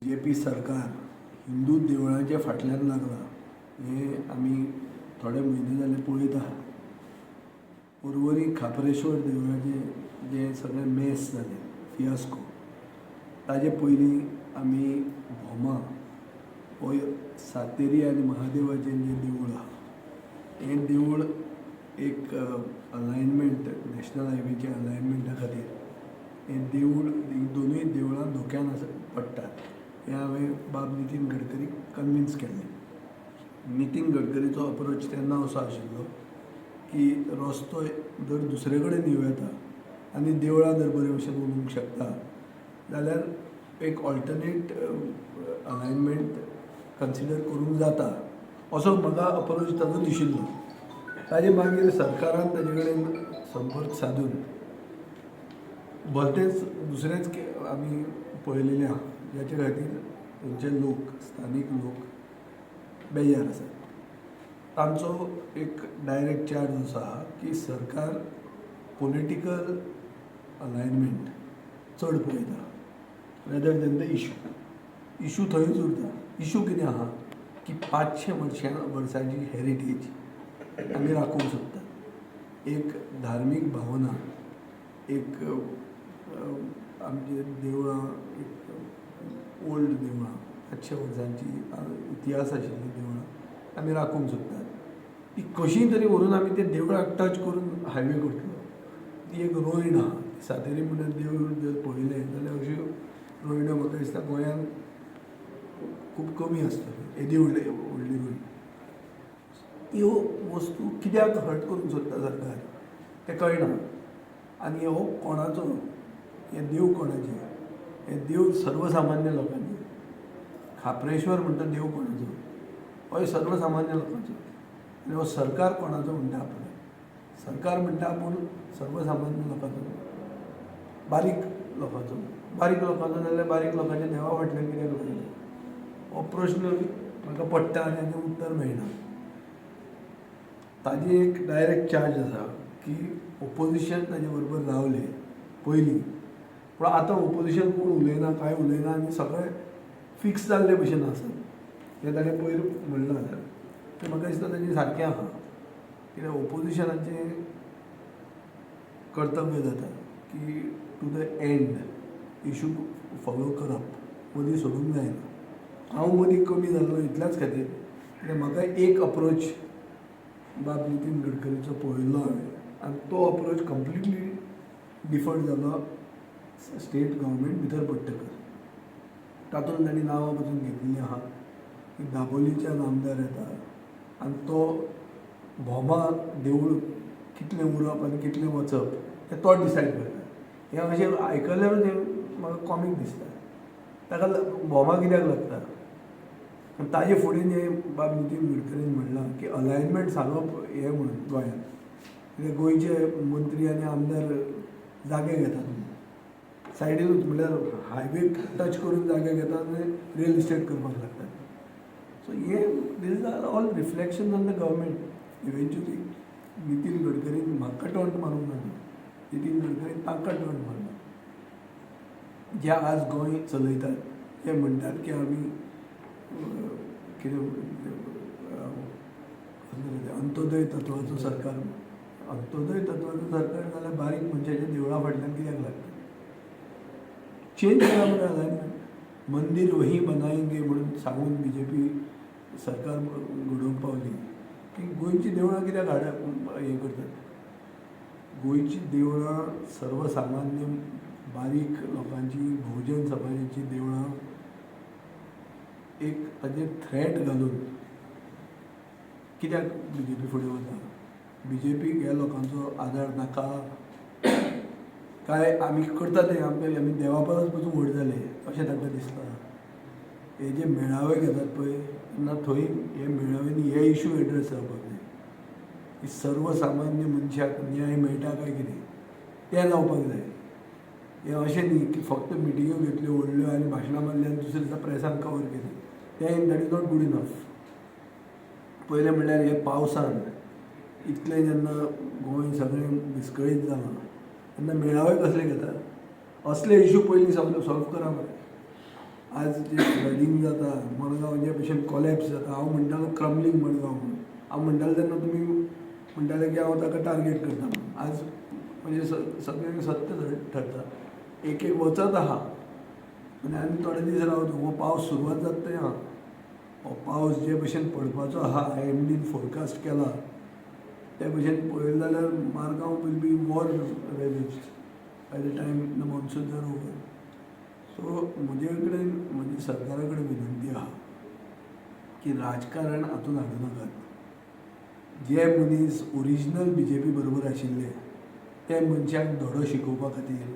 BJP सरकार हिंदू देवळांच्या फाटल्यान लागलां हें आमी थोडे म्हयने जाले पळयत आहात. पर्वरी खाप्रेश्वर देवळाचें जें सगळें मेस जालें, फियास्को, ताजे पयलीं आमी भोमा हो सातेरी आनी महादेवाचें जें देवूळ आहा, हें देवूळ एक अलायनमेंट, नॅशनल हायवेच्या अलायनमेंटा खातीर हें देवूळ, हीं दोनूय देवळां धोक्यान आसा पडटात हें हांवें बाब नितीन गडकरीक कन्विन्स केल्लें. नितीन गडकरीचो अप्रोच तेन्ना असो आशिल्लो की रस्तो जर दुसरे कडेन येवं येता आनी देवळां जर बरे भशेन उरूंक शकता जाल्यार एक ऑल्टरनेट अलायनमेंट कन्सिडर करूंक जाता असो म्हाका अप्रोच ताजो दिशिल्लो. ताजे मागीर सरकारान ताजे कडेन संपर्क सादून भलतेच दुसरेंच आमी पळयलेलें आहा, जाचे खातीर थंयचे लोक, स्थानीक लोक बेजार आसात. तांचो एक डायरेक्ट चार्ज असो आहा की सरकार पॉलिटिकल अलायनमेंट चड पळयता rather than the issue. Issue थंयच उरता. इशू कितें आहा की 500 वर्सांची हेरिटेज आमी राखूंक सोदतात, एक धार्मीक भावना, एक आमचे देवळां, एक ओल्ड देवळां, 500 वर्सांची इतिहास आशिल्लीं देवळां आमी राखूंक सोदतात. ती कशीय तरी व्हरून आमी ते देवळाक टच करून हायवे करतलो. ती एक रोयण आहा. सातेरी म्हणून देवूळ जर पळयलें जाल्यार अश्यो रोयण्यो म्हाका दिसता गोंयांत खूब कमी आसतल्यो, येदी व्हडली व्हडली रोयण. त्यो वस्तू कित्याक हर्ट करूंक सोदता सरकार तें कळना. आनी हो कोणाचो, हे देव कोणाचे? हे देव सर्वसामान्य लोकांचे. खाप्रेश्वर म्हणटा देव कोणाचो? होय सर्वसामान्य लोकांचो. आनी हो सरकार कोणाचो म्हणटा आपूण? सरकार म्हणटा आपूण सर्वसामान्य लोकांचो, बारीक लोकांचो. बारीक लोकांचो जाल्यार बारीक लोकांच्या देवा फाटल्यान कित्याक लागले? हो प्रश्न म्हाका पडटा आनी हाजें उत्तर मेळना. ताजी एक डायरेक्ट चार्ज आसा की ओपोजिशन ताजे बरोबर रावलें पयलीं, पूण आतां ओपोजिशन कोण उलयना, कांय उलयना आनी सगळें फिक्स जाल्ले भशेन आसा हें ताणें पयर म्हणलां. तें म्हाका दिसता ताजें सारकें आहा, कित्याक ओपोजिशनाचें कर्तव्य जाता की to the end issue follow करप, मदीं सोडूंक जायना. हांव मदीं कमी जाल्लो इतल्याच खातीर, कित्याक म्हाका एक अप्रोच बाब नितीन गडकरीचो पळयल्लो हांवें आनी तो अप्रोच कंप्लिटली डिफर जालो स्टेट गव्हर्मेंट भितर पडटकच. तातूंत तांणी नांवां पसून घेतिल्लीं आहा की दाबोलीच्यान आमदार येता आनी तो भोमा देवूळ कितलें उरप आनी कितलें वचप हें तो डिसायड करता. हें अशें आयकल्यारूच हें म्हाका कॉमीक दिसता. ताका भोमा कित्याक लागता? आनी ताजे फुडें जें बाब नितीन गडकरीन म्हणलां की अलायनमेंट सांगप हें म्हणून गोंयांत, कित्याक गोंयचे मंत्री आनी आमदार जागे घेतात म्हणून सायडीनूच, म्हणल्यार हायवे टच करून जागे घेतात आनी रियल इस्टेट करपाक लागतात. सो हे these are all reflection on the government eventually. Nitin गडकरीन म्हाका टॉन्ट मारूंक ना, नितीन गडकरीन तांकां टॉन्ट मारला, जे आज गोंय चलयतात, ते म्हणटात की आमी कितें कसलें तें अंत्योदय तत्वाचो सरकार. अंत्योदय तत्वाचो सरकार जाल्यार बारीक मनशाच्या देवळा फाटल्यान कित्याक लागता? चेंज करा मरे अलायनमेंट. मंदिर वही बनाएंगे म्हणून सांगून बीजेपी सरकार घडोवंक पावली की गोंयची देवळां कित्याक हाड हें करतात? गोंयची देवळां, सर्वसामान्य बारीक लोकांची, भोवजन समाजाची देवळां एक ताजेर थ्रेट घालून कित्याक बीजेपी फुडें वता? बीजेपीक ह्या लोकांचो आदार नाका काय आमी करता तें आमकां, आमी देवा परस पसून व्हड जाले अशें तांकां दिसता? हे जे मेळावे घेतात पळय, तेन्ना थंय हे मेळाव्यांनी हे इशू एड्रेस जावपाक जाय की सर्वसामान्य मनशाक न्याय मेळटा काय कितें तें जावपाक जाय. हें अशें न्ही की फक्त मिटिंग्यो घेतल्यो व्हडल्यो आनी भाशणां मारली आनी दुसरे दिसा प्रेसान कवर केलें तें, that is not good enough. पयलें म्हणल्यार हे पावसान इतलें जेन्ना गोंय सगळें विस्कळीत जालां तेन्ना मेळावे कसले घेतात? असले इशू पयलीं सगळे सॉल्व करा मरे. आज जे फ्लडींग जाता मडगांव, जे भशेन कॉलॅप्स जाता, हांव म्हणटालो क्रम्बलिंग मडगांव म्हणून. हांव म्हणटालो तेन्ना तुमी म्हणटाले की हांव ताका टार्गेट करता म्हणून. आज म्हणजे सगळें सत्य ठरता. एक एक वचत आहा आनी आनी थोडे दीस रावता. हो पावस सुरवात जाता थंय आहा. हो पावस जे भशेन पडपाचो आहा, I am dean forecast केला ते भशेन पळयलें जाल्यार Margao will be war ravaged by the time the monsoons are over. So म्हजे कडेन, म्हजी सरकारा कडेन विनंती आहा की राजकारण हातूंत हाडूं नाकात. जे मनीस ओरिजिनल बीजेपी बरोबर आशिल्ले ते मनशाक धडो शिकोवपा खातीर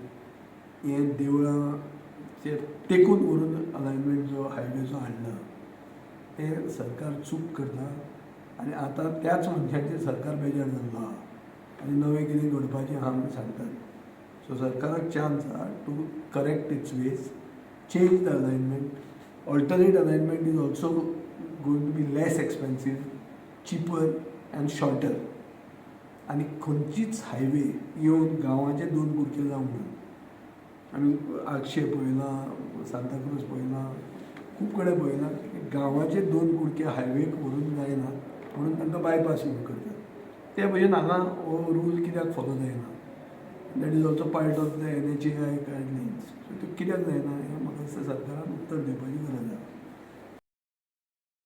हें देवळांचेर तेकून व्हरून अलायनमेंट जो हायवेचो हाडला, तें सरकार चूक करता. आनी आतां त्याच मनशांचेर सरकार बेजार जाल्लो आहा आनी नवें कितें घडपाचें आहा म्हूण सांगतात. सो सरकाराक चान्स आहा to correct its ways, change the alignment. Alternate alignment is also going to be less expensive, cheaper and shorter. आनी खंयचीच हायवे येवन गांवाचे दोन कुडके जावंक ना. आमी आगशे पळयलां, सांताक्रूज पळयलां, खूब कडेन पळयलां की गांवाचे दोन कुडके हायवेक व्हरून जायना म्हणून तांकां बायपास यूज करतात. ते भशेन हांगा हो रूल कित्याक फॉलो जायना? That is also part of the NHAI guidelines. So त्यो कित्याक जायना हें म्हाका दिसता सरकारान उत्तर दिवपाची गरज आसा.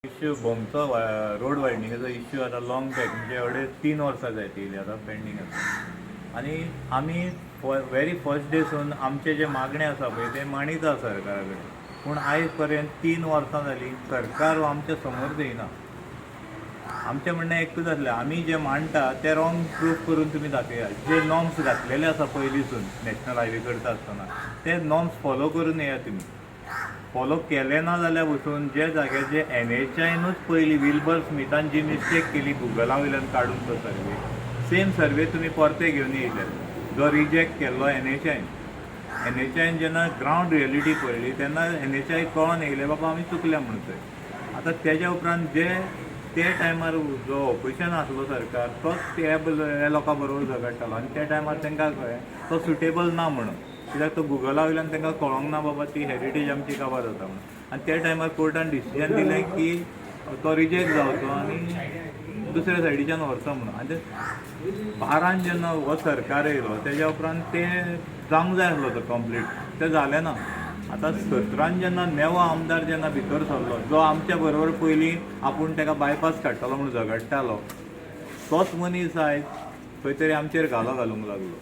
इश्यू भोमचो रोड वायडनिंगाचो इश्यू आतां लॉंग बॅक, म्हणजे 2.5-3 वर्सां जायत येयली आतां पेंडींग आसा. आनी आमी व्हेरी फर्स्ट डे सून आमचे जे मागणे आसा पळय ते मांडीत आसा सरकारा कडेन, पूण आयज पर्यंत 3 वर्सां जालीं सरकार आमच्या समोर येयना. आमचें म्हणणें एकूच आसलें, आमी जे मांडटा ते रॉंग प्रूफ करून तुमी दाखयात. जे नॉर्म्स घातलेले आसा पयलींसून नॅशनल हायवे करता आसतना, ते नॉर्म्स फॉलो करून येया. तुमी फॉलो केले ना जाल्यार वचून जे जाग्याचे एनएचआयनूच पयलीं विल्बर स्मिथान जी मिस्टेक केली गुगला वयल्यान काडून, तो सर्वे, सेम सर्वे तुमी परते घेवन येयले जो रिजेक्ट केल्लो एनएचआयन. एनएचआयन जेन्ना ग्रावंड रियलिटी पळयली तेन्ना एनएचआय कळोन येयलें, बाबा आमी चुकल्या म्हणून थंय. आतां तेज्या उपरांत जे ते टायमार जो ऑपोजिशन आसलो सरकार, तोच ह्या लोकां बरोबर झगडटालो आनी त्या टायमार तांकां कळ्ळें तो सुटेबल ना म्हणून, कित्याक तो गुगला वयल्यान तांकां कळोंक ना बाबा ती हेरिटेज आमची काबार जाता म्हणून. आनी त्या टायमार कोर्टान डिसिजन दिलें की तो रिजेक्ट जावचो आनी दुसऱ्या सायडीच्यान व्हरचो म्हणून. आनी ते बारान जेन्ना हो सरकार येयलो तेज्या उपरांत ते जावंक जाय आसलो तो कंप्लीट, तें जालें ना. आतां 17न जेन्ना नेवो आमदार जेन्ना भितर सरलो, जो आमच्या बरोबर पयलीं आपूण ताका बायपास काडटलो म्हूण झगडटालो, तोच मनीस आयज खंय तरी आमचेर घालो घालूंक लागलो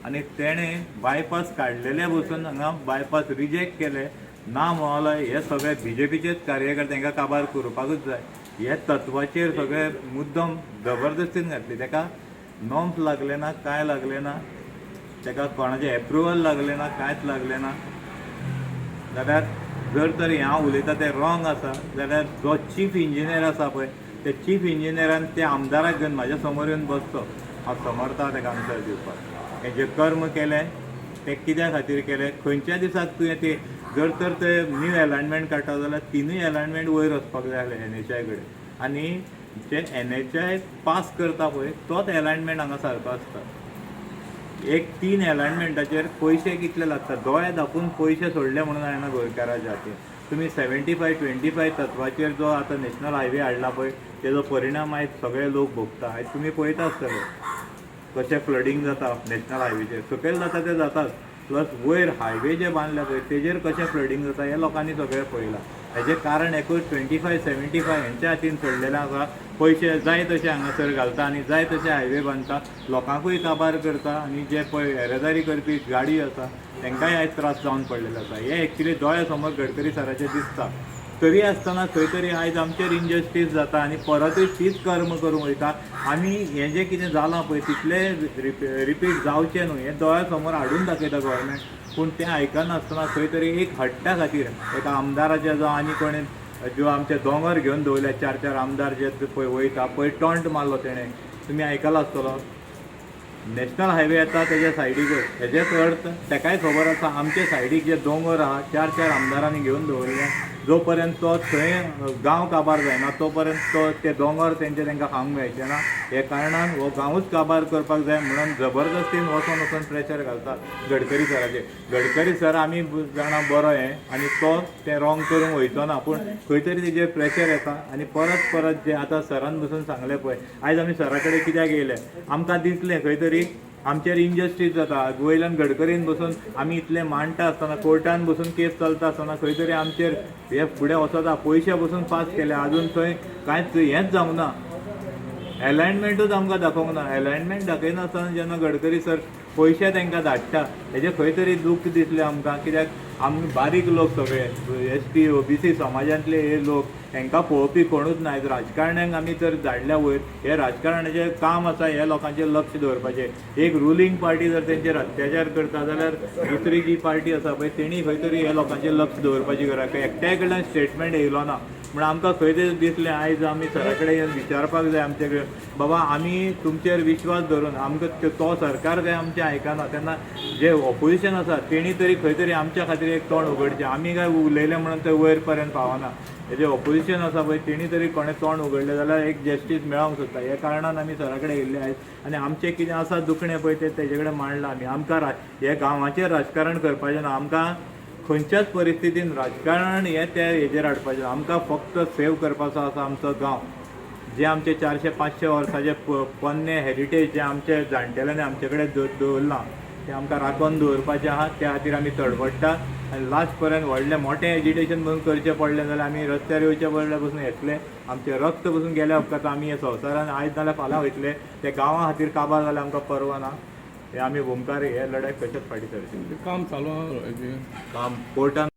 आनी तेणें बायपास काडलेले बसून हांगा बायपास रिजेक्ट केले ना म्हणलो. हे सगळे बीजेपीचेच कार्यकर्ते, हांकां काबार करपाकूच जाय हे तत्वाचेर सगळे मुद्दम जबरदस्तीन घातली. ताका नॉर्म्स लागले ना, कांय लागले ना, ताका कोणाचें एप्रुवल लागलें ना, कांयच लागलें ना. जाल्यार जर तर हें हांव उलयता तें रॉंग आसा जाल्यार जो चीफ इंजिनियर आसा पळय, त्या चीफ इंजिनियरान त्या आमदाराक घेवन म्हाज्या समोर येवन बसचो. हांव समर्थ आहा ताका आन्सर दिवपाक. हें जें कर्म केलें तें कित्या खातीर केलें? खंयच्या दिसाक तुवें ते जर तर ते न्यू एलायनमेंट काडटा जाल्यार तिनूय एलायनमेंट वयर वचपाक जाय आसले एनएचआय कडेन. आनी जे एनएचआय पास करता पळय तोच एलायनमेंट हांगा सारको आसता. एक तीन एलायनमेंटाचेर पयशे कितले लागता? दोळे धापून पयशे सोडले म्हणून जायना गोंयकाराच्या हातीन. तुमी 75-25 तत्वाचेर जो आतां नॅशनल हायवे हाडला पळय, तेजो परिणाम आयज सगळे लोक भोगता. आयज तुमी पळयता आसतले कशें फ्लडींग जाता नॅशनल हायवेचेर. सकयल जाता तें जाताच, प्लस वयर हायवे जे बांदल्या पळय तेजेर कशें फ्लडींग जाता हें लोकांनी सगळें पळयलां. हेजें कारण एकूच, 25-75 हेंच्या हातीन सोडलेलें आसा. पयशे जाय तशे हांगासर घालता आनी जाय तशे हायवे बांदता, लोकांकूय काबार करता आनी जे पळय येरादारी करपी गाडी आसा तांकांय आयज त्रास जावन पडलेले आसा. हें एक्चुली दोळ्या समोर गडकरी सराचें दिसता, तरी आसतना खंय तरी आयज आमचेर इनजस्टीस जाता आनी परतूय तीच कर्म करूंक वयता. आमी हें जें कितें जालां पळय तितलें रिपीट जावचें न्हू हें दोळ्या समोर हाडून दाखयता गव्हर्मेंट, पूण तें आयकनासतना खंय तरी एक हट्टा खातीर एका आमदाराच्या जावं आनी कोणें ज्यो आमचे दोंगर घेवन दवरल्या, चार चार आमदार जे पळय वयता पळय, टॉन्ट मारलो तेणें, तुमी आयकला आसतलो, नॅशनल हायवे येता तेज्या सायडीकच. हेजेच अर्थ तेकाय खबर आसा आमचे सायडीक जे दोंगर आहा चार चार आमदारांनी घेवन दवरले. जो पर्यंत तो थंय गांव काबार जायना तो पर्यंत तो ते दोंगर तेंचे तांकां खावंक मेळचे ना. हे कारणान हो गांवूच काबार करपाक जाय म्हणून जबरदस्तीन वचोन वचोन प्रेशर घालता गडकरी सराचेर. गडकरी सर आमी जाणा बरो हें आनी तो तें रॉंग करूंक वयचो ना, पूण खंय तरी तेजेर प्रेशर येता. आनी परत परत जे आतां सरान बसून सांगलें पळय, आयज आमी सरा कडेन कित्याक येयले, आमकां दिसलें खंय तरी आमचेर इनजस्टीस जाता. वयल्यान गडकरीन बसून आमी इतलें मांडटा आसतना, कोर्टान बसून केस चलता आसतना खंय तरी आमचेर हे फुडें वचता. पयशे बसून पास केले, आजून थंय कांयच हेंच जावंक ना, एलायनमेंटूच आमकां दाखोवंक ना. एलायनमेंट दाखयनासतना जेन्ना गडकरी सर पयशे तांकां धाडटा हेजें खंय तरी दूख दिसलें आमकां. कित्याक आमी बारीक लोक सगळे ST OBC समाजांतले हे लोक, हांकां पळोवपी कोणूच ना. आयज राजकारण्यांक आमी तर धाडल्या वयर, हे राजकारणाचें काम आसा हे लोकांचेर लक्ष दवरपाचें. एक रुलींग पार्टी जर तेंचेर अत्याचार करता जाल्यार दुसरी जी पार्टी आसा पळय तेणी खंय तरी हे लोकांचेर लक्ष दवरपाची गरज. एकट्या कडल्यान स्टेटमेंट येयलो ना म्हण आमकां खंय तरी दिसलें आयज आमी सरा कडेन येवन विचारपाक जाय आमचे कडेन, बाबा आमी तुमचेर विश्वास धरून आमकां तो सरकार काय आमचें आयकना तेन्ना जे ऑपोजिशन आसा तेणी तरी खंय तरी आमच्या खातीर एक तोंड उगडचें. आमी काय उलयलें म्हणून ते वयर पर्यंत पावना. हे जे ऑपोजिशन आसा पळय तेणी तरी कोणें तोंड उगडलें जाल्यार एक जस्टीस मेळोंक सोदता. हे कारणान आमी सरा कडेन येयल्ले आयज आनी आमचें कितें आसा दुखणें पळय तें तेजे कडेन मांडलां आमी. आमकां हे गांवाचेर राजकारण करपाचें ना, आमकां खंयच्याच परिस्थितीन राजकारण हें त्या हेजेर हाडपाचें. आमकां फक्त सेव करपाचो आसा आमचो गांव, जे आमचे 400-500 वर्साचे पोन्ने हेरिटेज जे आमचे जाणटेल्यांनी आमचे कडेन दवरलां तें आमकां राखून दवरपाचें आहा. त्या खातीर आमी तडफडटा आनी लास्ट पर्यंत व्हडलें मोठें एजिटेशन पसून करचें पडलें जाल्यार आमी रस्त्यार येवचें पडलें पसून येतले. आमचें रक्त पसून गेल्या उपरांत आमी हे संवसारान आयज नाल्यार फाल्यां वयतले. ते गांवा खातीर काबार जाल्यार आमकां परवा ना. हे आमी भूमकार हे लढाय कशेंच फाटीं सरचे. काम चालू आहा काम कोर्टान.